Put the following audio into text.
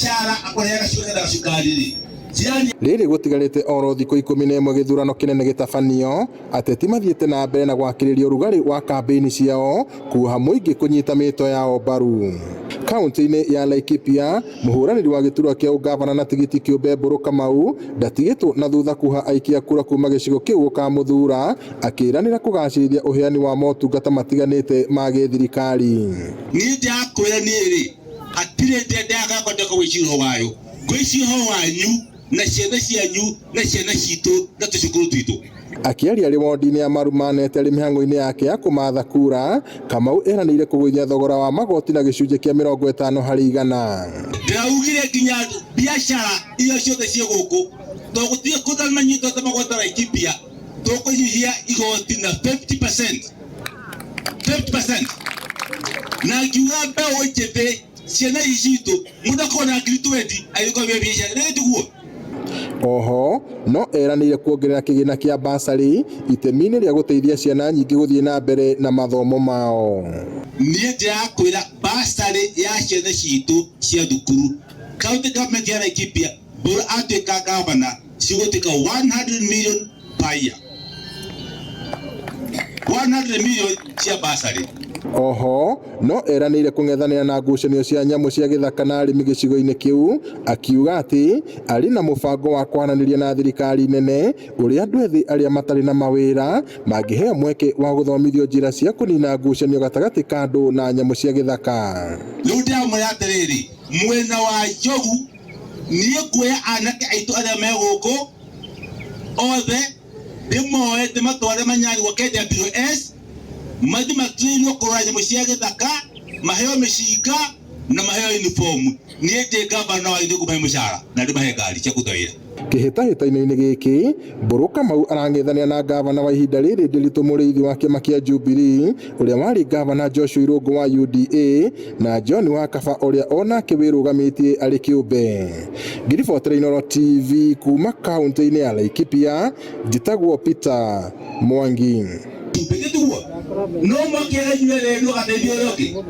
Biacara akũrehaga cuka cukari rĩ jirani. Rĩrĩ gũtigarĩte oro thikũ 11 gĩthurano kĩnene gĩtabanio, ateti mathiĩte na mbere na gwakĩrĩria ũrugarĩ wa kambĩini ciao kuoha mũingĩ kũnyita mĩhĩtwa yao mbaru. Kaunti-inĩ ya Laikipia, mũhũranĩri wa gĩturwa kĩa ũngavana na tigiti kĩũmbe Mbũrũ Kamau ndatigĩtwo na thutha kuha aikia kura kuma gĩcigo kĩu gũkamũthura, akĩranĩra kũgacĩrithia ũheani wa motungata matiganĩte ma gĩthirikari. Niĩ ndĩrakwĩra niĩ rĩ, hatirĩ ndendaga kwenda gwĩciria wayo, ngwĩciria wanyu na ciana cianyu na ciana citũ na tũcukuru twitũ. Akĩaria arĩ wondi-inĩ ya Marumanete arĩ mĩhang'o-inĩ yake ya kũmatha kura, Kamau eranĩire kũgũithia thogora wa magoti na gĩcunjĩ kĩa 50%. Ndĩraugire nginya biacara iria ciothe ciĩ gũkũ, to gũtirĩ kũndũ manyitĩte magoti Laikipia, tũkũnyihia igoti na 50%, 50%, na ngiuga mbeũ njĩthĩ, ciana ici citũ, mũndũ akorwo na ngiri 20 agĩkorwo biacara rĩngĩ tiguo. Oho no eranĩire kuongerera kĩgĩna kĩa basarĩ itemi-inĩ rĩa gũteithia ciana nyingĩ gũthiĩ na mbere na mathomo mao. Niĩ ndĩrakwĩra basarĩ ya ciana citũ cia thukuru, county government ya Laikipia, Mbũrũ atuĩka gavana, cigũtuĩka 100 million per year, 100 million cia basarĩ. Oho no eranĩire kũng'ethanĩra na ngucanio cia nyamũ cia gĩthaka na arĩmi gĩcigo-inĩ kĩu, akiuga atĩ arĩ na mũbango wa kwaranĩria na thirikari nene ũrĩa andũ ethĩ arĩa matarĩ na mawĩra mangĩheo mweke wa gũthomithio njĩra cia kũnina ngucanio gatagatĩ ka andũ na nyamũ cia gĩthaka. Rĩu ndĩramwĩra atĩrĩrĩ, mwena wa Njogu, niĩ nguoya anake aitũ arĩa me gũkũ othe, ndĩmoe ndĩmatware Manyari gwa KWS, mathi matrainwo kũrora nyamũ cia gĩthaka, maheo mĩcinga na maheo uniform. Niĩ ndĩ gavana wanyu, nĩngũmahe mũcara na ndĩmahe ngari cia kũruta wĩra. Kĩhĩtahĩtano-inĩ gĩkĩ, Mbũrũ Kamau arang'ethanĩra na ngavana wa ihinda rĩrĩ Ndiritu Mũrĩithi wa kĩama kĩa Jubilee, ũrĩa warĩ ngavana Joshua Irũngũ wa UDA, na John Wakaba ũrĩa onake wĩrũgamĩtie arĩ kĩũmbe. Ngĩribotera Inooro TV kuma kaunti-inĩ ya Laikipia, njĩtagwo Peter Mwangi. No mwakĩra inyuĩ rĩ, no gateithia ũrĩa ũngĩ.